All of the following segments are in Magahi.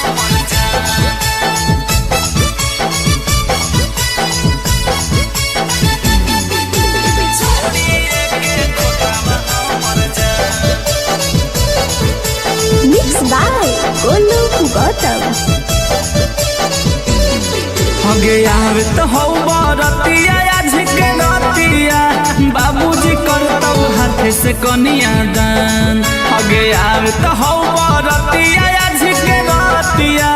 हमर जान। छोड़िए के खोतावा हमर जान। Mix by Golu Gautam. हगे आवे तो हौ बरतिया झिके रतिया, बाबूजी करतौ हाथ से कनिया दान। हगे आवे तो हौ बरतिया झिके रतिया,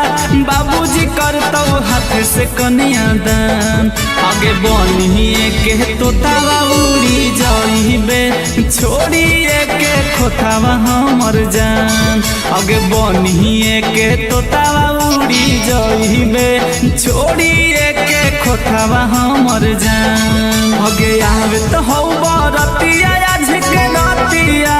बाबूजी करतौ हाथ से कनिया दान। आगे बनिए के तोतावा उड़ी जाइबे, छोड़िए के खोतावा हमर जान। आगे बनिए के तोतावा उड़ी जाइबे, छोड़िए के खोतावा हमर जान। आगे आवे तो हौ बरतिया झिके रतिया,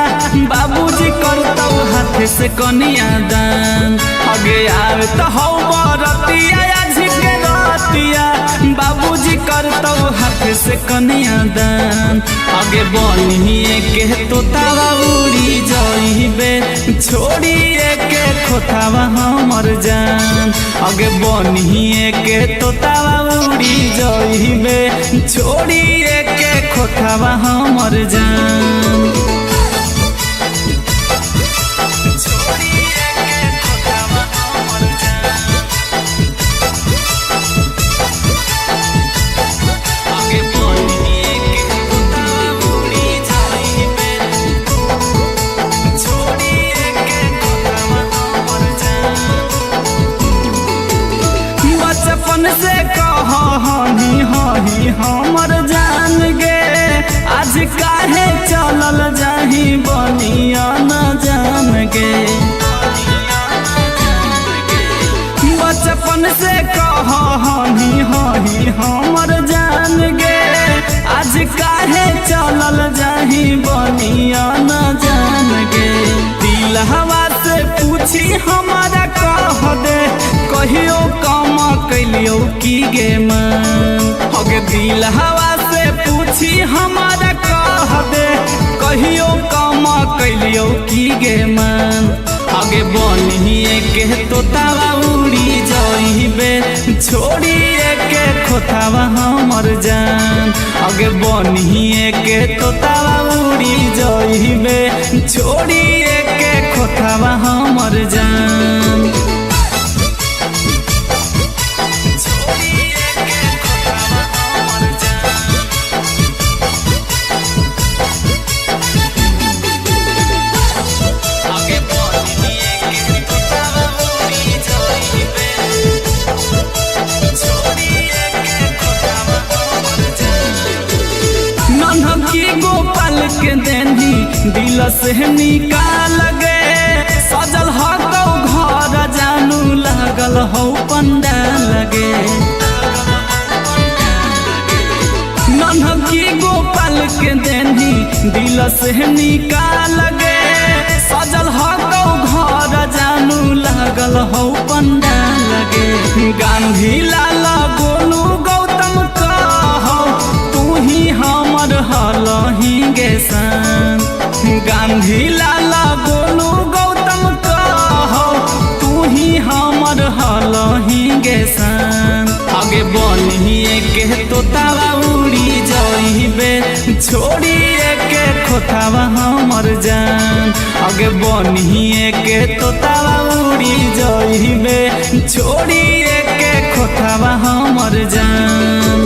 बाबूजी करतौ हाथ से कनिया दान। आगे आवे तो हौ बरतिया झिके रतिया, बाबूजी करतौ हाथ से कनिया दान। आगे बनिए के तोतावा उड़ी जाइबे, छोड़िए के खोतावा हमर जान। आगे बनिए के तोतावा उड़ी जाइबे, छोड़िए के खोतावा हमर जान। छोड़िए के खोतावा हमर जान। आगे बनिए के तोतावा उड़ी जाइबे, छोड़िए के खोतावा हमर जान। बचपन से कहानी हही हमर जान गे, आज काहे चलल जाही बनिया न जान गे। बचपन से कहानी हही हमर जान गे, आज काहे चलल जाही बनिया न जान गे। दिलहवा से पूछी हमारा कह दे, कहियो कम कैलियो की गे मन। होगे दिलहवा से पूछी हमारा कह दे, कहियो कम कैलियो की गे मन। आगे बनिए के तोतावा उड़ी जाइबे, छोड़िए के खोतावा हमर जान। आगे बनिए के तोतावा उड़ी जाइबे, छोड़िए के खोतावा हमर जान। छोड़िए के खोतावा हमर जान। आगे बनिए के तोतावा उड़ी जाइबे, छोड़िए के खोतावा हमर जान। नन्हकी गोपाल के देनी दिल से निकाल गे, सजल हकौ घर जानू लागल हौ पंडाल गे। नन्हकी गोपाल के देनी दिल से निकाल गे, सजल हकौ घर जानू लागल हौ पंडाल गे। गांधी लाल गोलू गौतम कहौ, तू ही हमर हलही गे सान। गांधी लाल गोलू गौतम कहौ, तू ही हमर हलही गे सान। आगे बनिए के तोतावा उड़ी जाइबे, छोड़िए के खोतावा हमर जान। आगे बनिए के तोतावा उड़ी जाइबे, छोड़िए के खोतावा हमर जान।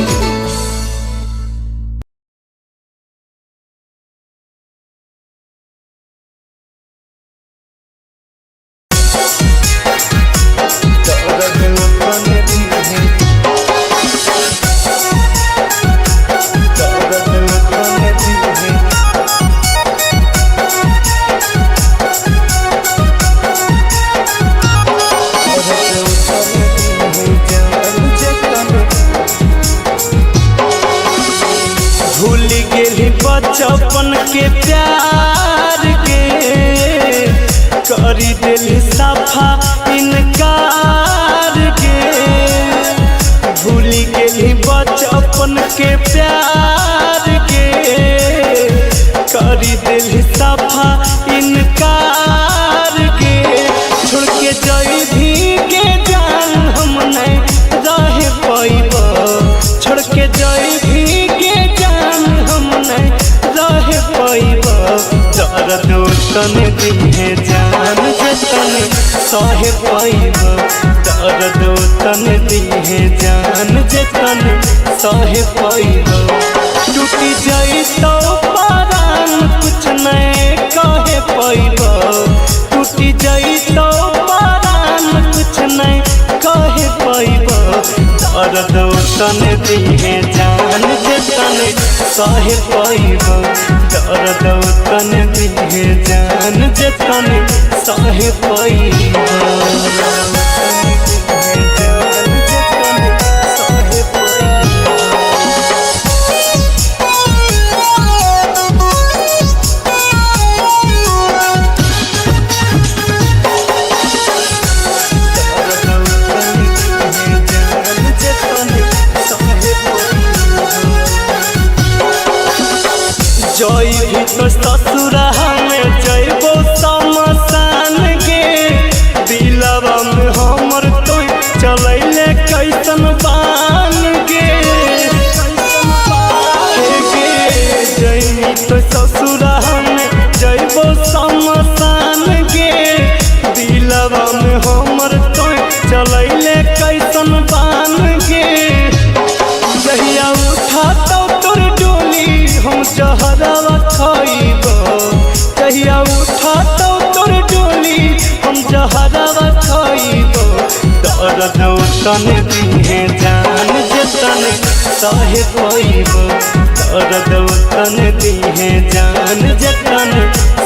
तन दिहे जान जतन सहे पैब, दर्द तन दिहे जान जतन सहे पैब। टूटी जाई तो परान कुछ नहीं कहे पैब, टूटी जाई तो परान कुछ नहीं कहे पैब। दर्द तन दिहे जान जतन सहे पैब, दर्द तन दिहे जान जतन सहे पैब। जई भी तो ससुरा में जइबो शमशान गे, दिलवा में हमर तो चलैले कैसन बान गे। जई तो ससुरा में जइबो शमशान गे, दिलवा में हमर तो चलैले कैसन बान गे। जहिया उठा तो तोर डोली हम जहरवा खइबो, जहिया उठा तो तोर डोली हम जहरवा खइबो। दर्द तन दिहे जान जतन सहे पैबो, दर्द तन दिहे जान जतन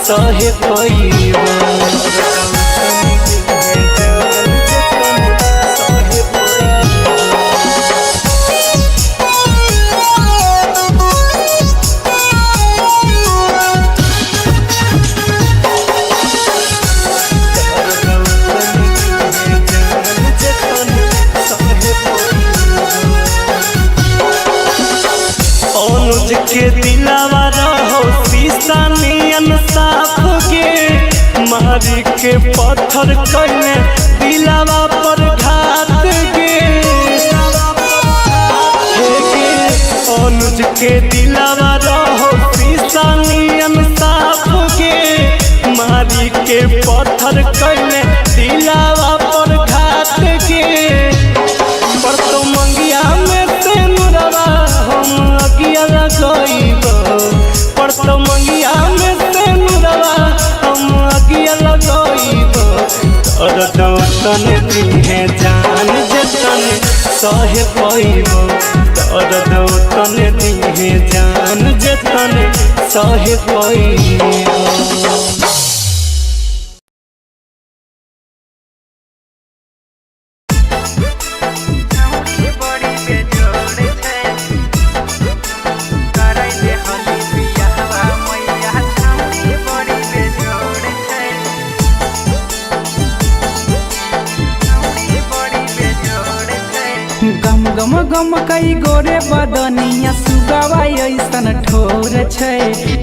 सहे पैबो। अनुज के दिलावा रहो शीशा नियन साफ गे, मारी के पत्थर कैले दिलावा पर घात गे। अनुज के दिलावा रहो शीशा नियन साफ गे, मारी के पत्थर कैले दिलावा पर घात गे। पर तो मंगिया में से नुरवा हम अगिया लगइबो, पर तो मंगिया में से नुरवा हम अगिया लगइबो। दर्द तन दिहे जान जतन सहे पैबो, दर्द तन दिहे जान जतन सहे पैबो। गम गम गम कई गोरे बदनिया सुगवा ऐसन ठोर छै,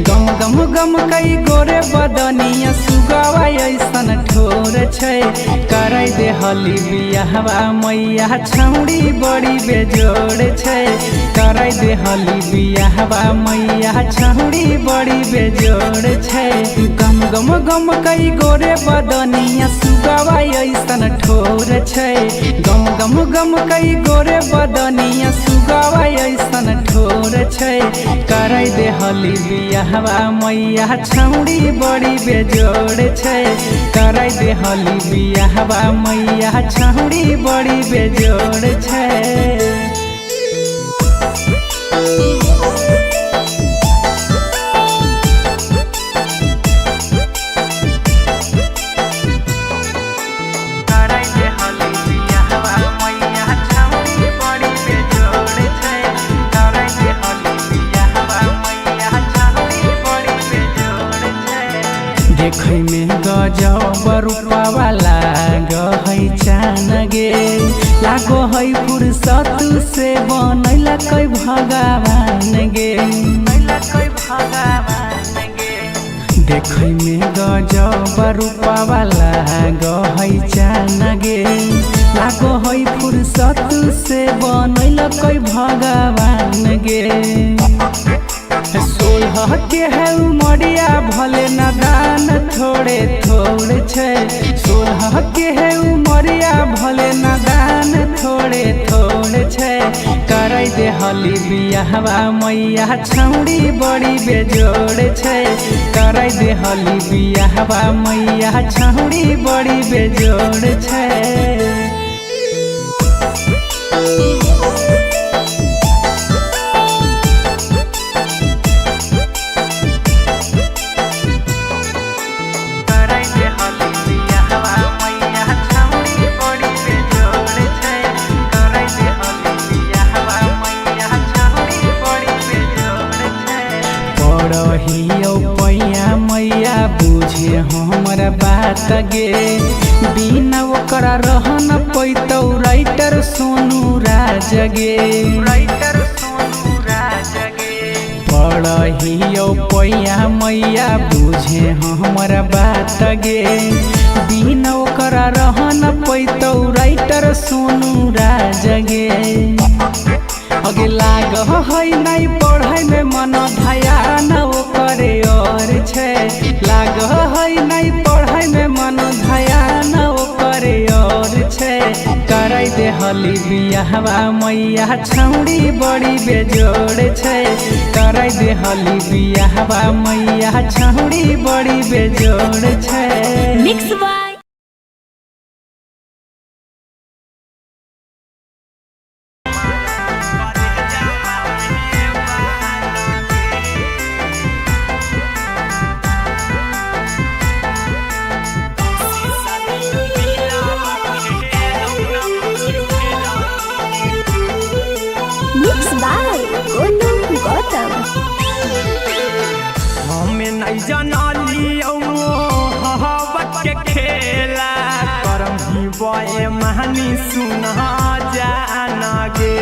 गम गम गम कई गोरे बदनिया सुगवा ऐसन ठोर छै। करै देहली बियाहवा मैया छौड़ी बड़ी बेजोड़ छै, करै देहली बियाहवा मैया छौड़ी बड़ी बेजोड़ छै। गम गम गम कई गोरे बदनिया सुगवा ऐसन ठोर छै, गम गम गम कई गोरे बदनिया सुगवा ऐसन ठोर छै। करै देहली बियाहवा मैया छौड़ी बड़ी बेजोड़ छै, करै देहली बियाहवा मैया छौड़ी बड़ी बेजोड़ छै। देखै में गजब रूपवा लागो है चान गे, लागो है फुर्सत से बनैला कै भगवान गे। देखै में गजब रूपवा लागो है चान गे, लागो है फुर्सत से बनैला कै भगवान गे। 16 के है उमरिया भले नादान थोड़े थोड़े छै। 16 के है उमरिया भले नादान थोड़े थोड़े छै। करै देहली बियाहवा मैया छौड़ी बड़ी बेजोड़ छै। करै देहली बियाहवा मैया छौड़ी बड़ी बेजोड़ छै। करै देहली बियाहवा मैया छौड़ी बड़ी बेजोड़ छै। करै देहली बियाहवा मैया छौड़ी बड़ी बेजोड़ छै। पढ़ियौ पैया मैया बुझे हमर बात गे, बिना ओकरा रहन पैतौ राइटर सोनू राज गे। राइटर सोनू राज गे। पढ़ियौ पैया मैया बुझे हमर बात गे, बिना ओकरा रहन पैतौ राइटर सोनू राज गे। अगे लाग है नहीं पढ़ाई में मन ध्यान ओकरे और छै। लाग है नहीं पढ़ाई में मन ध्यान ओकरे और छै। करै देहली बियाहवा मैया छौड़ी बड़ी बेजोड़ छै। करै देहली बियाहवा मैया छौड़ी बड़ी बेजोड़ छै। Mix by mix by Golu Gautam. हमें नहीं जानली मोहब्बत के खेला, करम ही बे महानी सुना जाना गे।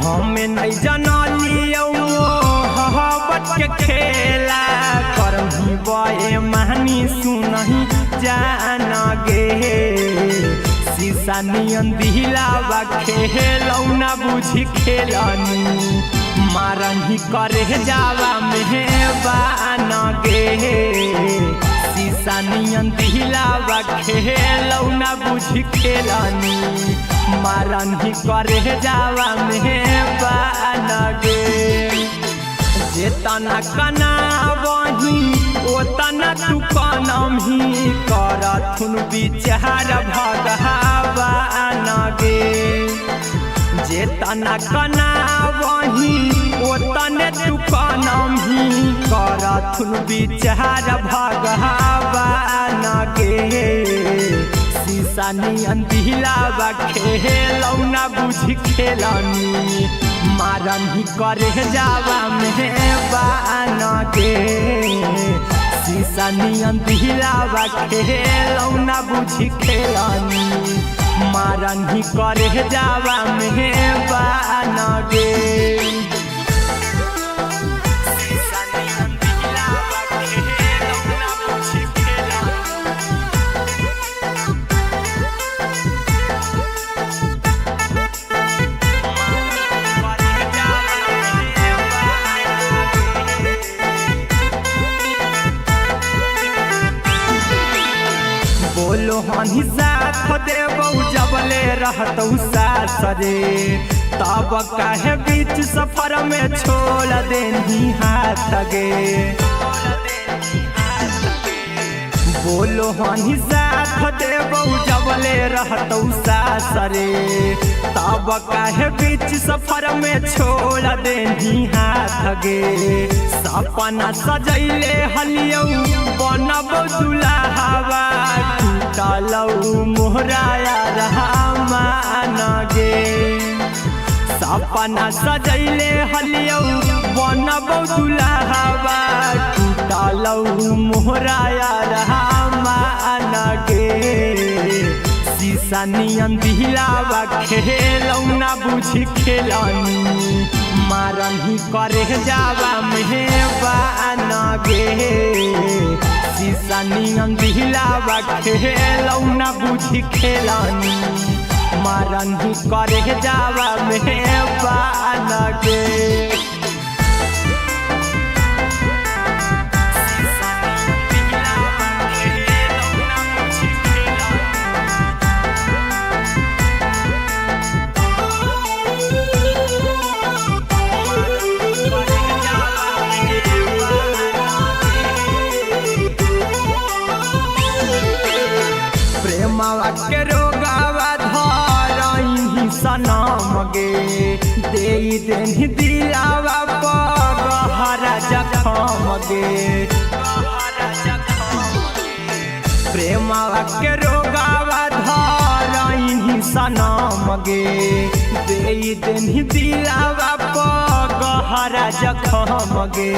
हमें नहीं जानली मोहब्बत के खेला, करम ही बे महानी सुनही जाना गे। शीशा नियन दिलावा खेलौना बुझी खेलनी, मारन ही करे जावा मेहबान गे। शीशा नियन दिलावा खेलौना बुझी खेलनी, मारन ही करे जावा मेहबान गे। जेतना कना वही ओतना तू कनमही, करथुन विचार भगवान गे। जेतना कना वही ओतने तू कनमही, करथुन विचार भगवान गे। शीशा नियन दिलावा खेलौना बुझी खेलनी, मारन ही करे जावा मेहबान गे। शीशा नियन दिलावा खेलौना बुझी खेलनी, मारन ही करे जावा मेहबान गे। शीशा नियन दिलावा खेलौना बुझी खेलनी, करे जावा मेहबान गे। बोलो हनी साथ देबौ जबले रहतौ सास रे, तब काहे बीच सफर में छोड़ देनी हाथ गे। बोलो हनी साथ देबौ जबले रहतौ सास रे, तब काहे बीच सफर में छोड़ देनी हाथ गे। सपना सजैले हलियौ बनबौ दुल्हावा, टूटलौ मोहराया रहमान गे। सपना सजैले हलियौ बनबौ दुल्हावा, टूटलौ मोहराया रहमान गे। शीशा नियन दिलावा खेलौना बुझी खेलनी, मारन ही करे जावा मेहबान गे। शीशा नियन दिलावा खेलौना बुझी खेलनी, मारन ही करे जावा मेहबान गे। के रोगावा धरही सनम गे, दे देनी दिलावा पर गहरा जखम गे। प्रेमवा के रोगावा धरही सनम गे, दे देनी दिलावा पर गहरा जखम गे।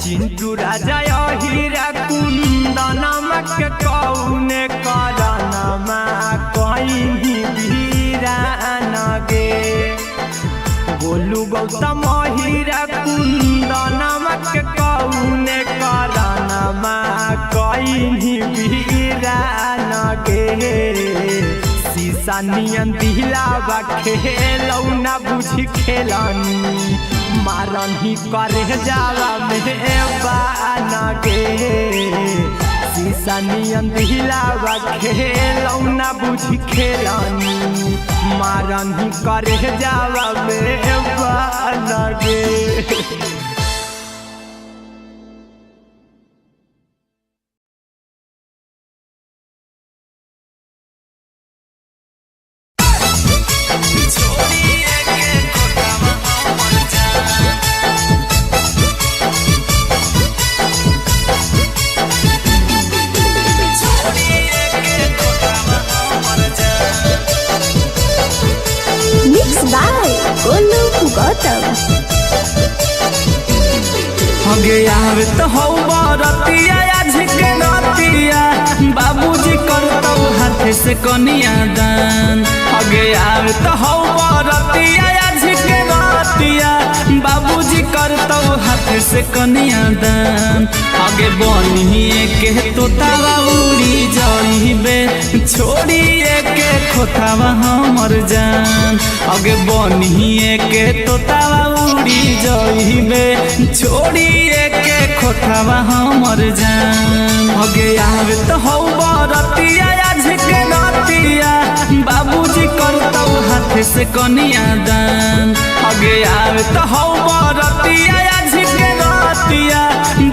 चिंटू राजा हीरा कुंदनमा के कौने करनमा कहीं वीरान गे। गोलू गौतम हीरा कुंदनमा के कौने करनमा कहीं वीरान गे। शीशा नियन दिलावा खेलौना बुझी खेलनी, मारनी करे जावा में बान गे। शीशा नियन दिलावा खेलौना बुझी खेलनी, मारनी करे जावा में बान गे। Mix by Golu Gautam. हगे आवे तो हौ बरतिया झिके नतिया, बाबूजी करतौ हाथ से कनिया दान। हगे आवे तो हौ बरतिया झिके नतिया, बाबूजी करतौ हाथ से कनिया दान। हगे बनिए के तोतावा उड़ी जइबे, छोड़िए के खोतावा हमर जान। हगे बनिए के तोतावा उड़ी जइबे, छोड़िए के खोतावा हमर जान। हगे आवे तो हौ बरतिया झिके नतिया, बाबूजी करतौ हाथ से कनिया दान। हगे आवे तो हौ बरतिया झिके नतिया,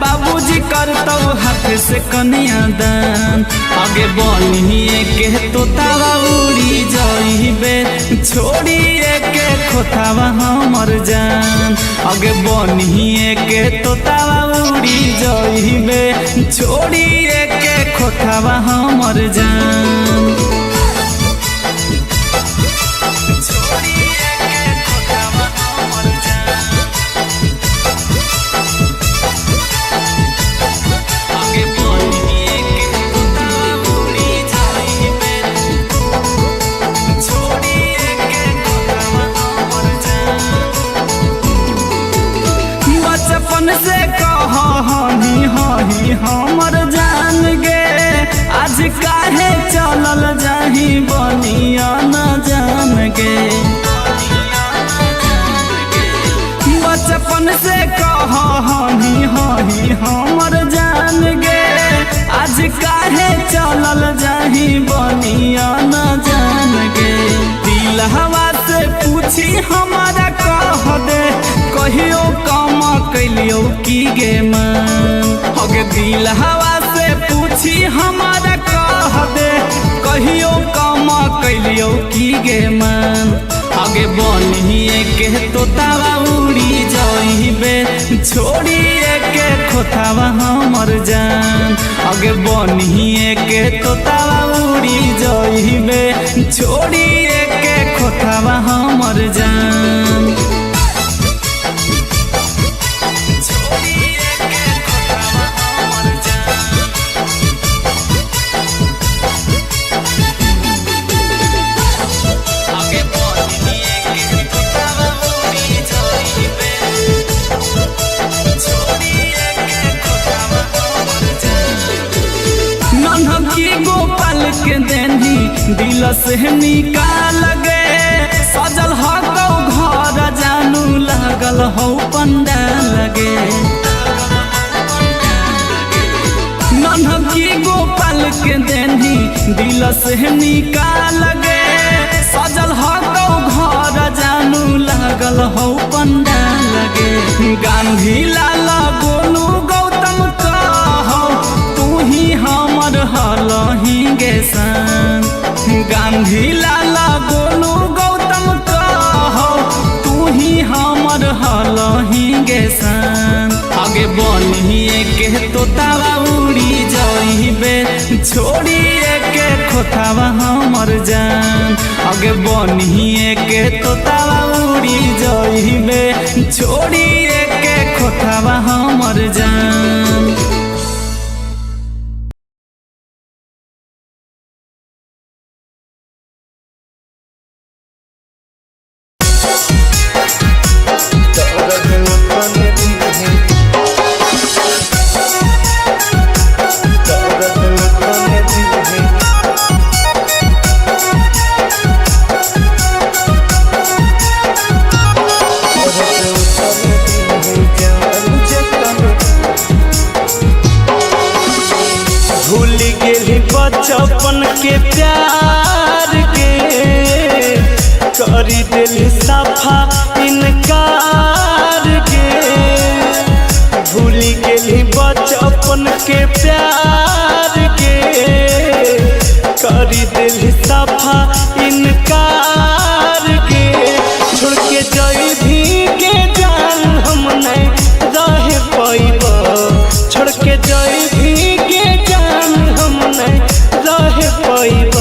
बाबूजी करतौ हाथ से कनिया दान। आगे बनिए के तोतावा उड़ी जइबे, छोड़िए के खोतावा हमर जान। आगे बनिए के तोतावा उड़ी जइबे, छोड़िए के खोतावा हमर जान। छोड़िए के खोतावा हमर जान। आगे बनिए के तोतावा उड़ी जइबे, छोड़िए के खोतावा हमर जान। बचपन से कहनी हही हमर जान गे, आज काहे चलल जाही बनिया न जान गे। बचपन से कहनी हही हमर जान गे, आज काहे चलल जाही बनिया न जान गे। दिलहवा से पूछी हमारा कह दे, कहियो कम कैलियो की गे मन। हगे दिलहवा से पूछी हमारा कह दे, कहियो कम कैलियो की गे मन। आगे बनिए के तोतावा उड़ी जइबे, छोड़िए के खोतावा हमर जान। आगे बनिए के तोतावा उड़ी जइबे, छोड़िए के खोतावा हमर जान। छोड़िए के खोतावा हमर जान। आगे बनिए के तोतावा उड़ी जइबे, छोड़िए के खोतावा हमर जान। नन्हकी गोपाल के देनी दिल से निकाल गे, सजल हकौ घर जानू लागल हौ पंडाल गे। नन्हकी गोपाल के देनी दिल से निकाल गे, सजल हकौ घर जानू लागल हौ पंडाल गे। गांधी लाल गोलू गौतम कहो, तू ही हमर हलही गे सान। गांधी लाला गोलू गौतम कहो, तू ही हमर हलही गे सन। आगे बनी के तोतावा उड़ी जइबे, छोड़ी के खोतावा हमर जान। आगे बनी के तोतावा उड़ी जइबे, छोड़ी के खोतावा हमर जान। भूल गेली बचपन के प्यार के, करी दिल सफा इनकार के। भूल गेली बचपन के प्यार के, करी दिल सफा इनकार के। छोड़ के जई भी के जान हम नहीं रह पैब, छोड़ के जई भी के जान हम नहीं रह पैब।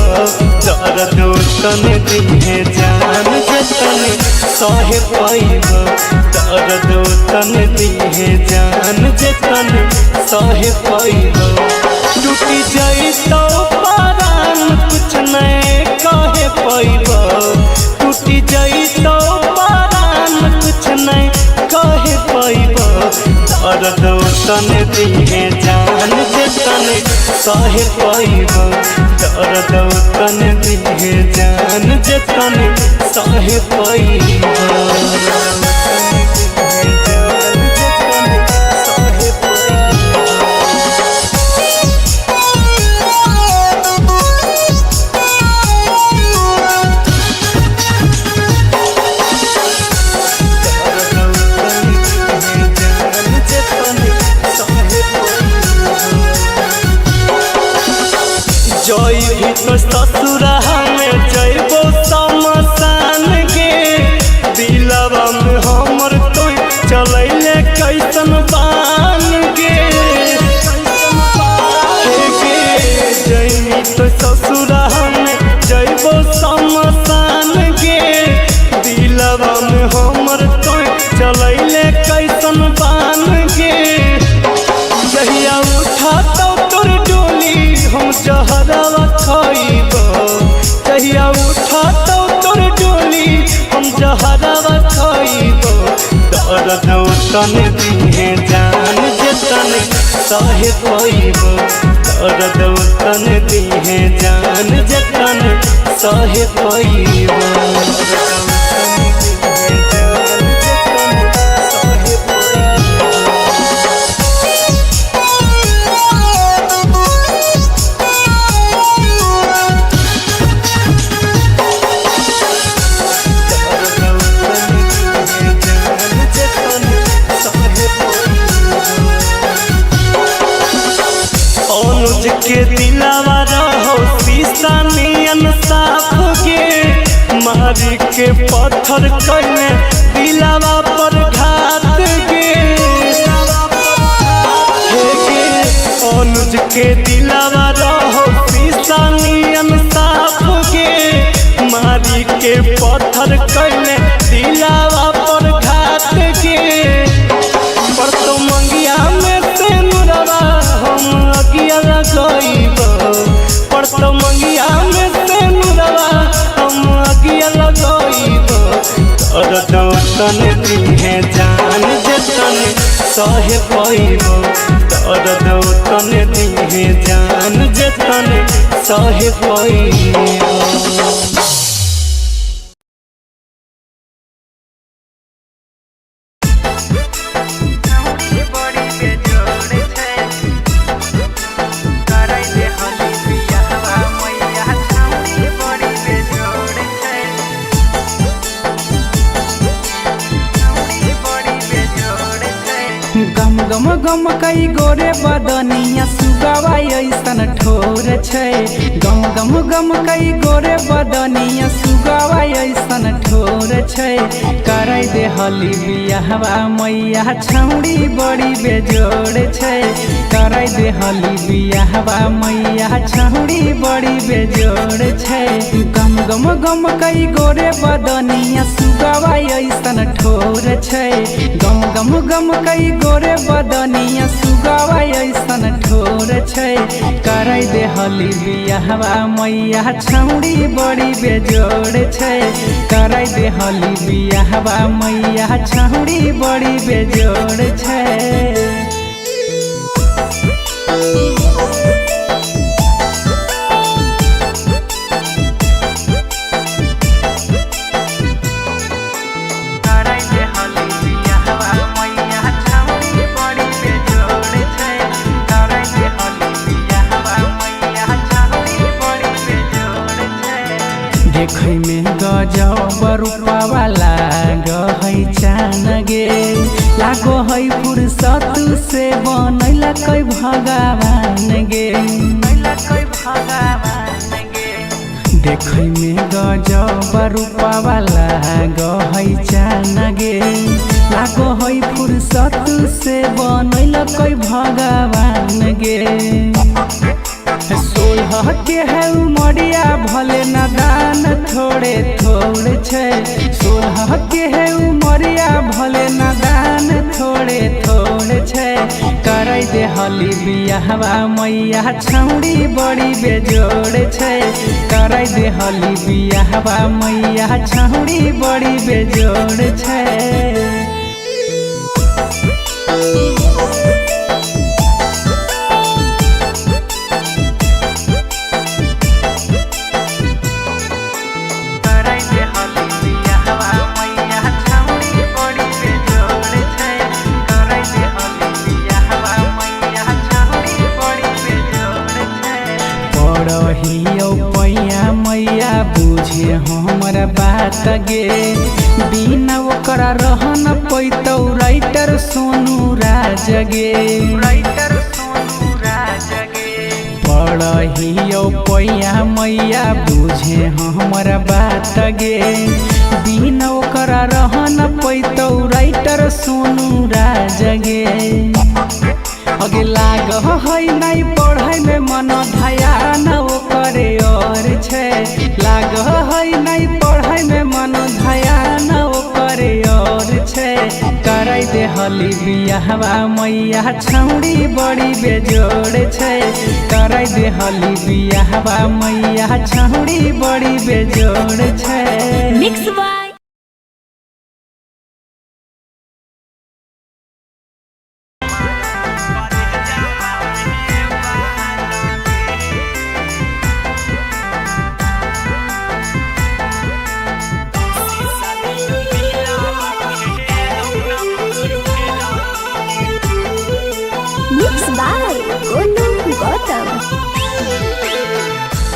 दर्द तन दिहे जान जतन सह पैब, दर्द तन दिहे जान जतन सह पैब। टूटी जाई तो परान कुछ नहीं कहे पैब, टूटी जाई तो परान कुछ नहीं कहे पैब। दर्द तन दिहे जान जतन सह पैब, दर्द तन दिहे जान जतन सह पैब। जई भी तो ससुरा में जइबो शमशान के, दिलवा में हमर तो चलैले कैसन बान के। जई तो ससुरा में जइबो शमशान के, दिलवा में हमर तो चलैले कैसन बान के। जहिया उठा तो तोर डोली हम जहरवा खइब, जहिया उठा तो तोर डोली हम जहरवा खइब। दर्द तन दिहे जान जतन सह पैब, दर्द तन दिहे जान जतन सह पैब। अनुज के दिलावा रहो शीशा नियन साफ के, मारी के पत्थर कैले दिलावा पर घात के। अनुज के दिलावा रहो शीशा नियन साफ के, मारी के पत्थर कैले दिलावा पर घात के। पर तो मंगिया में से नुरवा हम अगिया लगइब, पर तो मंगिया में से नुरवा हम अगिया लगइब। दर्द तन दिहे जान जतन सह पैब, दर्द तन दिहे जान जतन सह पैब। गम गम गम कई गोरे बदनिया सुगवा ऐसन ठोर छै। गम गम गम कई गोरे बदनिया सुगवा ऐसन ठोर छै। करै देहली बियाहवा मैया छौड़ी बड़ी बेजोड़ छै। करै देहली बियाहवा मैया छौड़ी बड़ी बेजोड़ छै। गम गम गम कई गोरे बदनिया सुगवा ऐसन ठोर छै। गम गम गम कई गोरे बदनिया सुगवा ऐसन ठोर छै। करै देहली बियाहवा मैया छौड़ी बड़ी बेजोड़ छै। करै देहली बियाहवा मैया छौड़ी बड़ी बेजोड़ छै। करै देहली बियाहवा मैया छौड़ी बड़ी बेजोड़ छै। करै देहली बियाहवा मैया छौड़ी बड़ी बेजोड़ छै। देखै में गजब रूपवा लागै चान गे, लागो है फुर्सत से बनैलकै भगवान गे। देखै में गजब रूपवा लागै चान गे, लागो है फुर्सत से बनैलकै भगवान गे। 16 के है उमरिया भले नादान थोड़े थोड़े छै। 16 के है उमरिया भले नादान थोड़े थोड़े छै। करै देहली बियाहवा मैया छौड़ी बड़ी बेजोड़ छै। करै देहली बियाहवा मैया छौड़ी बड़ी बेजोड़ छै। करै देहली बियाहवा मैया छौड़ी बड़ी बेजोड़ छै। करै देहली बियाहवा मैया छौड़ी बड़ी बेजोड़ छै। पढ़ियौ पैया मैया बुझे हमर बात गे, बिना ओकरा रहन पैतौ राइटर सोनू राज गे। राइटर सोनू राज गे। पढ़ियौ पैया मैया बुझे हमर बात गे, बिना ओकरा रहन पैतौ राइटर सोनू राज गे। अगे लाग है नहीं पढ़ै में मन ध्यान ओकरे और छै। लाग है नहीं पढ़ै में मन ध्यान ओकरे और छै। करै देहली बियाहवा मैया छौड़ी बड़ी बेजोड़ छै। करै देहली बियाहवा मैया छौड़ी बड़ी बेजोड़ छै। Mix by mix by Golu Gautam.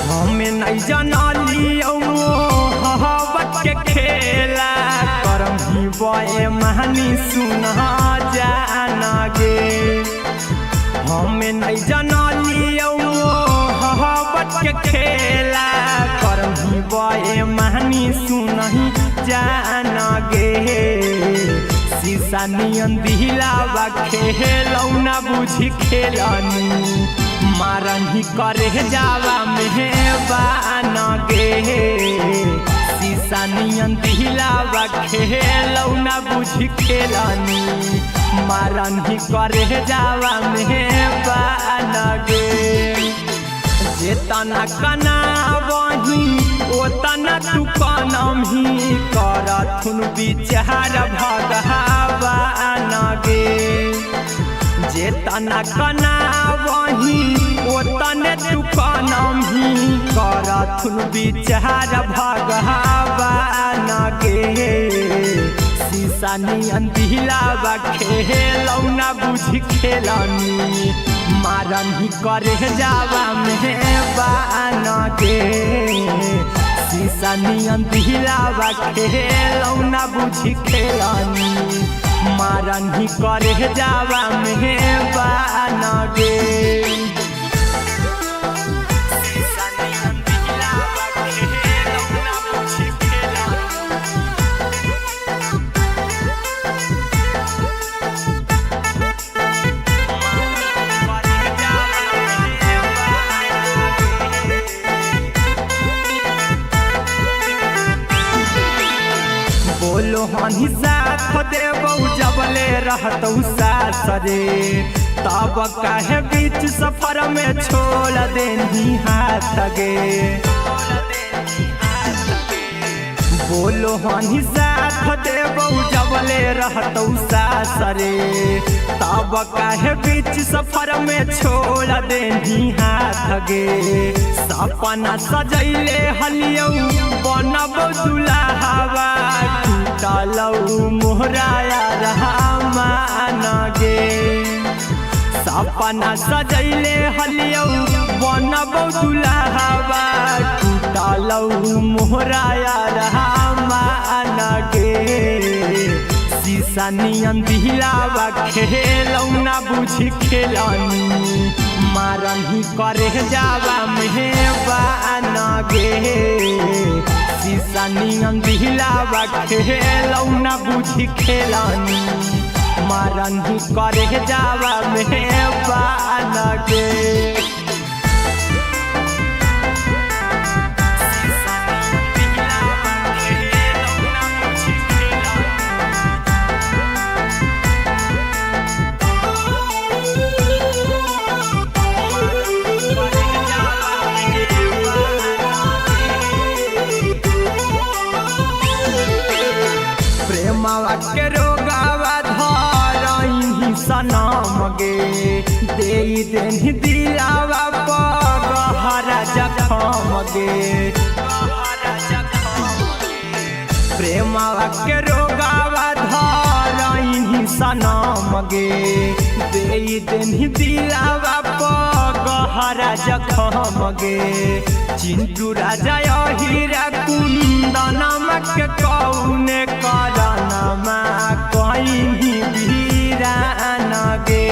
हमें नहीं जानली मोहब्बत के खेला, करम ही बे महानी सुना जाना गे। हमें नहीं जानली मोहब्बत के खेला, करम ही बे महानी सुनही जाना गे। शीशा नियन दिलावा खेलौना बुझी खेलनी, मारन ही करे जावा मेहबान गे। शीशा नियन दिलावा खेलौना बुझी खेलनी, मारन ही करे जावा मेहबान गे। जेतना कना वही ओतना तू कनमही, करथुन विचार भगवान गे। जेतना कना वही ओतने तू कनमही, करथुन विचार भगवान गे। शीशा नियन दिलावा खेलौना बुझी खेलनी, मारन ही करे जावा मेहबान गे। शीशा नियन दिलावा खेलौना बुझी खेलनी, मारन ही करे जावा में बान गे। बोलो हनी साथ देबौ जबले रहतौ सासरे, तब काहे बीच सफर में छोड़ देनी हाथ गे। बोलो हनी साथ देबौ जबले रहतौ सासरे, तब काहे बीच सफर में छोड़ देनी हाथ गे। सपना सजैले हलियौ बनबौ दुल्हावा, टूटलौ मोहराया रहमान गे। सपना सजैले हलियौ बनबौ दुल्हावा, टूटलौ मोहराया रहमान गे। शीशा नियन दिलावा खेलौना बुझी खेलनी, मारन ही करे जावा में बान गे। शीशा नियन दिलावा खेलौना बुझी खेलनी, मारन ही करे जावा में बान गे। प्रेमवा के रोगावा धरही सनम गे, दे देनी दिलावा पर गहरा जखम गे। प्रेमवा के रोगावा धरही सनम गे, दे देनी दिलावा पर गहरा जखम गे। चिंटू राजा हीरा कुंदनमा के कौने करनमा कहीं वीरान गे।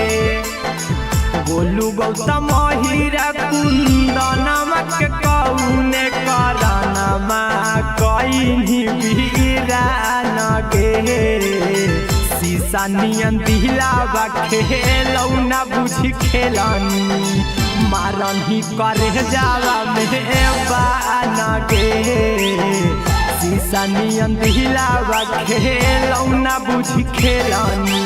गोलू गौतम हीरा कुंदनमा के कौने करनमा कहीं वीरान गे। शीशा नियन दिलावा खेलौना बुझी खेलनी, मारन ही करे जावा में बान गे। शीशा नियन दिलावा खेलौना बुझी खेलनी,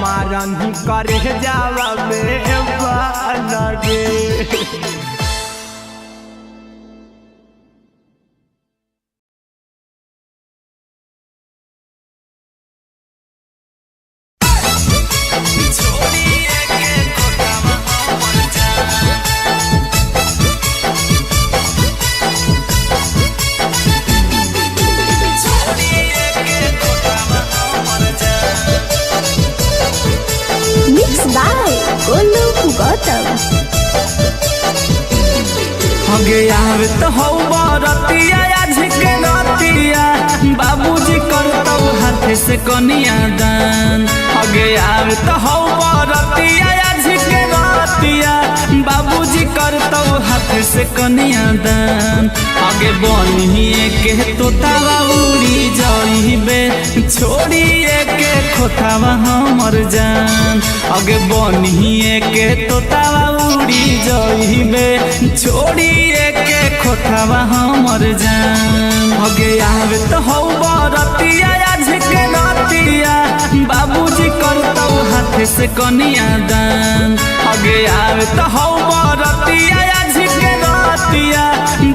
मारन ही करे जावा में बान गे। Mix by Golu Gautam. हगे आवे तो हौ बरतिया झिके नतिया, बाबूजी करतौ हाथ से कनिया दान। हगे आवे तो हौ बरतिया झिके नतिया, बाबूजी करतौ हाथ से कनिया दान। आगे बनिए के तोतावा उड़ी जाइबे, छोड़िए के खोतावा हमर जान। आगे बनिए के तोतावा उड़ी जाइबे, छोड़िए के खोतावा हमर जान। आगे आवे तो हौ बरतिया झिके नतिया, बाबूजी करतौ हाथ से कनिया दान। आगे आवे तो हौ बरतिया झिके नतिया,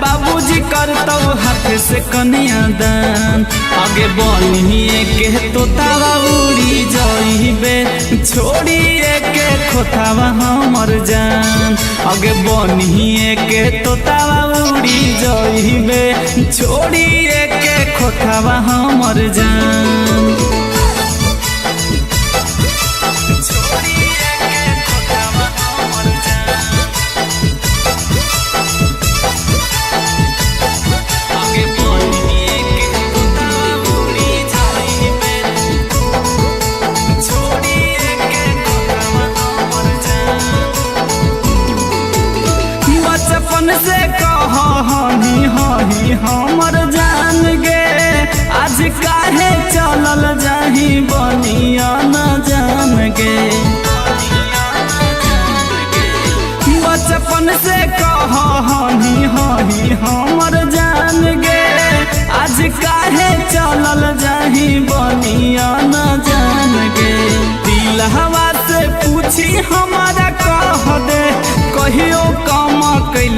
बाबूजी करतौ हाथ से कनिया दान। आगे बनिए के तोतावा उड़ी जाइबे, छोड़िए के खोतावा हमर जान। आगे बनिए के तोतावा उड़ी जाइबे, छोड़िए के खोतावा हमर जान। छोड़िए के खोतावा हमर जान। आगे बनिए के तोतावा उड़ी जाइबे।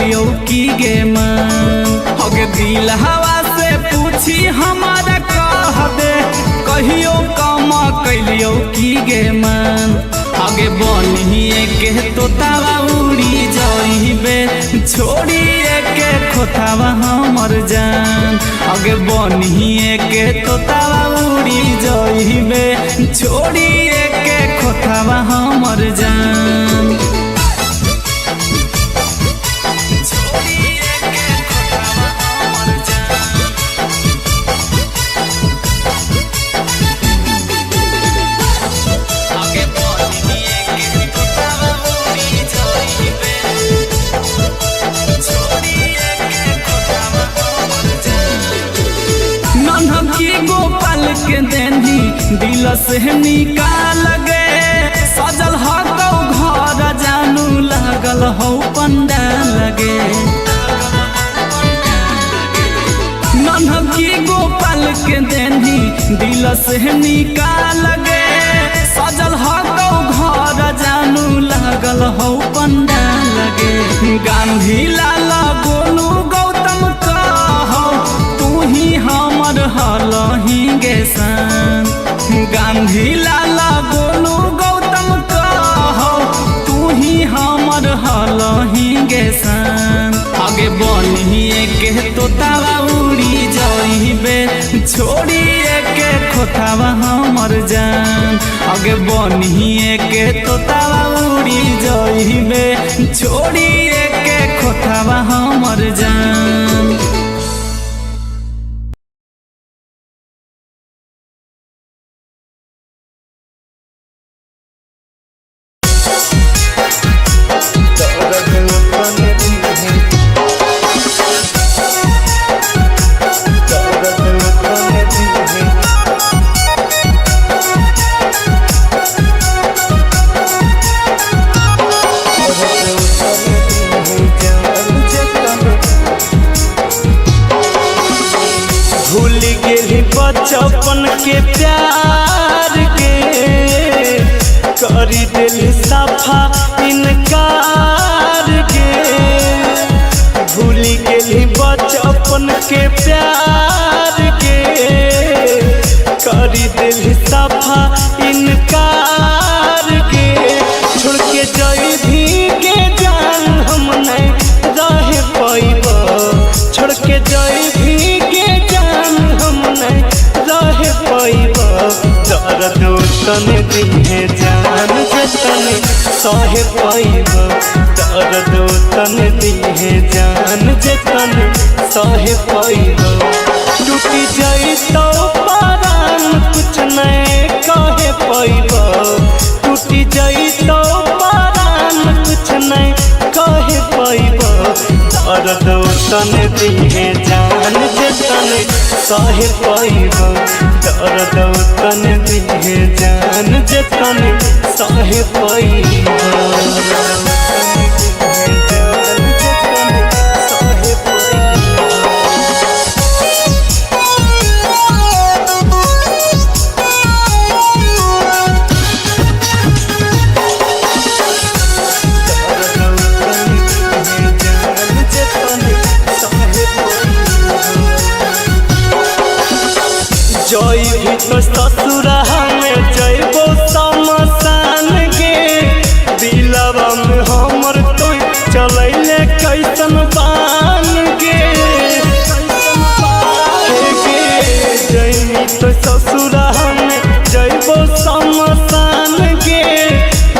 कैलियो की गे मन। होगे दिल हवा से पूछी हमारा कह दे कहियो कम कैलियो की गे मन। आगे बनिए के तोतावा उड़ी जाइबे छोड़िए के खोतावा हमर जान। आगे बनिए के तोतावा उड़ी जाइबे छोड़िए के खोतावा हमर जान। छोड़िए के खोतावा हमर जान। आगे बनिए के तोतावा उड़ी जाइबे छोड़िए के खोतावा हमर जान। नन्हकी गोपाल के देनी दिल से निकाल गे सजल हकौ घर जानू लागल हौ पंडाल गे। नन्हकी गोपाल के देनी दिल से निकाल गे सजल हकौ घर जानू लागल हौ पंडाल गे। गांधी लाल गोलू गौतम कहौ तू ही हमर हलही गे सान। गांधी लाल गोलू गौतम कहौ तू ही हमर हलही गे सान। आगे बनिए के तोतावा उड़ी जाइबे छोड़िए के खोतावा हमर जान। आगे बनिए के तोतावा उड़ी जाइबे छोड़िए के खोतावा हमर जान। भूल गेली बचपन के प्यार के करी दिल सफा इनकार के। भूल गेली बचपन के प्यार के करी दिल सफा इनकार के। छोड़ के जई भी के जान हम नहीं रह पैब। छोड़ के जई भी के जान हम नहीं रह पैब। दर्द तने दिहे जान जतने सहे पैब। दर्द तने दिहे जान जतने सहे पैब। टूटी जाई तो परान कुछ नहीं कहे पैब। टूटी जाई तो परान कुछ नहीं कहे पैब। दर्द तने दिहे जान जतने सहे पैब। दर्द तने दिहे जान जतने सहे पैब। जई भी तो ससुरा में जइबो शमशान गे। दिलवा में हमर तो चलैले कैसन बान गे। हे गे जई तो ससुरा में जइबो शमशान गे।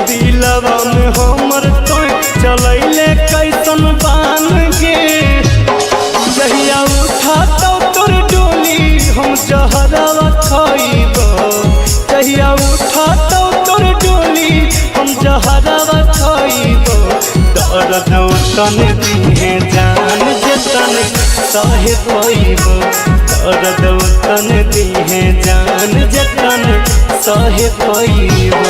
दिलवा में हमर तो चलैले कैसन बान गे। जहिया उठा तो तोर डोली हम जहरवा खइब। जहिया उठा तो तोर डोली हम जहरवा खइब। दर्द तने दिहे जान जतने सहे पैब। दर्द तने दिहे जान जतने सहे पैब।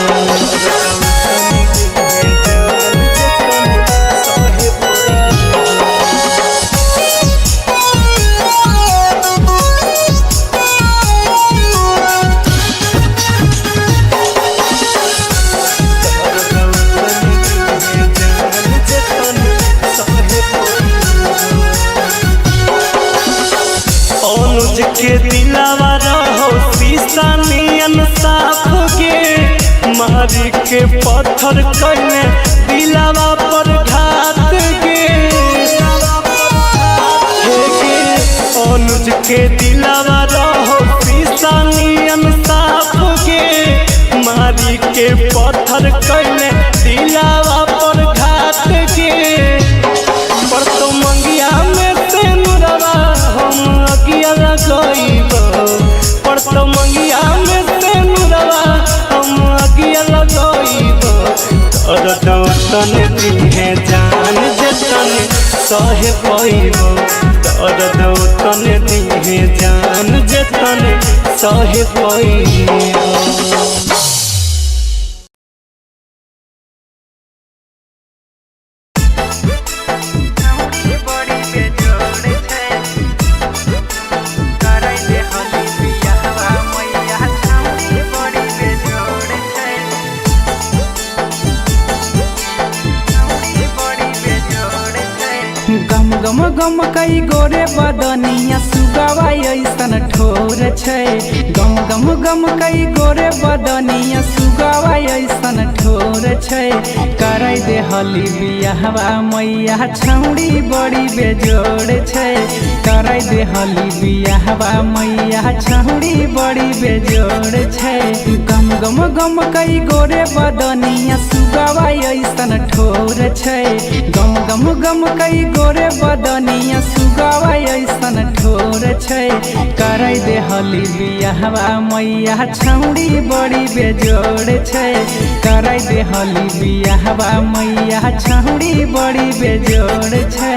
अनुज के दिलावा रहो शीशा नियन साफ गे, मारी के पत्थर कैले दिलावा पर घात गे। हे गे अनुज के दिलावा रहो शीशा नियन साफ गे, मारी के पत्थर कैले दिलावा पर घात गे। पर तो मंगिया में से नुरवा हम अगिया लगइबो, पर तो मंगिया में से नुरवा हम अगिया लगइबो। दर्द तन दिहे जान जतन सहे पइबो, दर्द तन दिहे जान जतन सहे पइबो। गम गम गम कई गोरे बदनिया सुगवा ऐसन ठोर छै। गम गम गम कई गोरे बदनिया सुगवा ऐसन ठोर छै। करै देहली बियाहवा मैया छौड़ी बड़ी बेजोड़ छै। करै देहली बियाहवा मैया छौड़ी बड़ी बेजोड़ छै। गम गम गम कई गोरे बदनिया सुगवा ऐसन ठोर छै। गम गम गम कई गोरे बदनिया सुगवा ऐसन ठोर छै। करै देहली बियाहवा मैया छौड़ी बड़ी बेजोड़ छै। करै देहली बियाहवा मैया छौड़ी बड़ी बेजोड़ छै।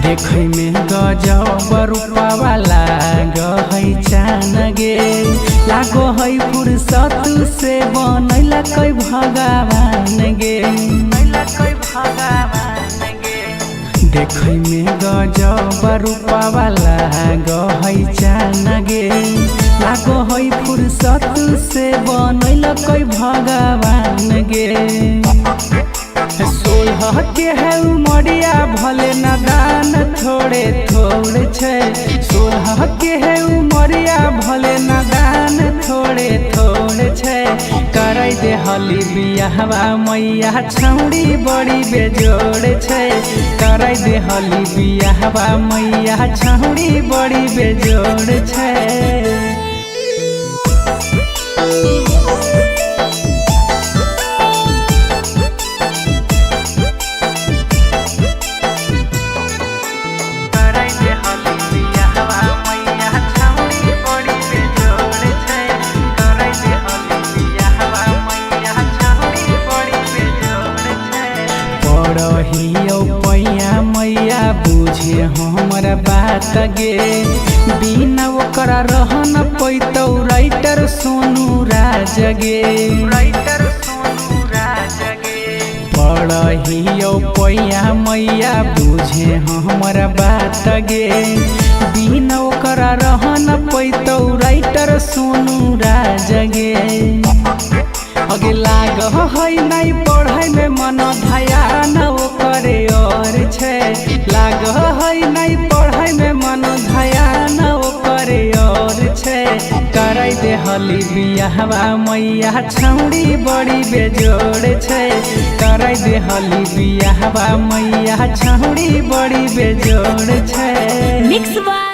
देखै में गजब रूपवा लागै चान गे, लागो है फुर्सत से बनैलकै भगवान गे। देखै में गजब रूपवा लागै चान गे, लागो है फुर्सत से बनैलकै भगवान गे। 16 के है उमरिया भले नादान थोड़े थोड़े छै। 16 के है उमरिया भले नादान थोड़े थोड़े छै। करै देहली बियाहवा मैया छौड़ी बड़ी बेजोड़ छै। करै देहली बियाहवा मैया छौड़ी बड़ी बेजोड़ छै। पढ़ियो पैया मैया बुझे हमर बात गे, बिना ओकरा रहन पैतौ राइटर सोनू राज गे। पढ़ियो पैया मैया बुझे हमर बात गे, बिना ओकरा रहन पैतौ राइटर सोनू राज गे। अगे लाग है नहीं पढ़ै में मन ध्यान ओकरे और छै। लाग है नहीं पढ़ै में मन ध्यान ओकरे और छै। करै देहली बियाहवा मैया छौड़ी बड़ी बेजोड़ छै। करै देहली बियाहवा मैया छौड़ी बड़ी बेजोड़ छै। Mix by